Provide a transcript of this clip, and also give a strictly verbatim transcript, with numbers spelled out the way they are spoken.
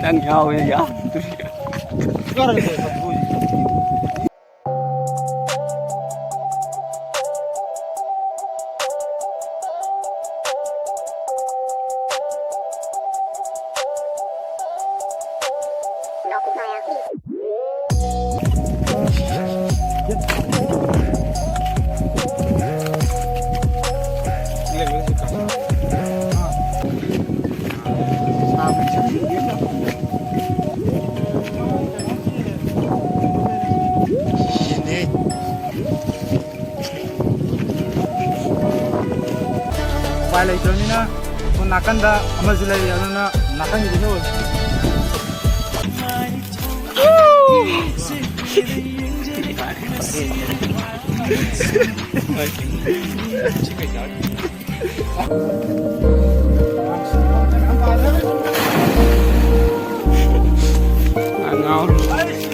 ꯅꯪ ꯌꯥꯎꯋꯦ ꯌꯥꯝ꯫ ꯎꯄꯥꯏ ꯂꯩꯇ꯭ꯔꯕꯅꯤꯅ ꯁꯣꯝ ꯅꯥꯀꯟꯗ ꯑꯃꯁꯨ ꯂꯩꯔꯤ, ꯑꯗꯨꯅ ꯅꯥꯀꯟꯒꯤꯗꯨꯅ ꯑꯣꯏ꯫ ꯑꯉꯥꯎ꯫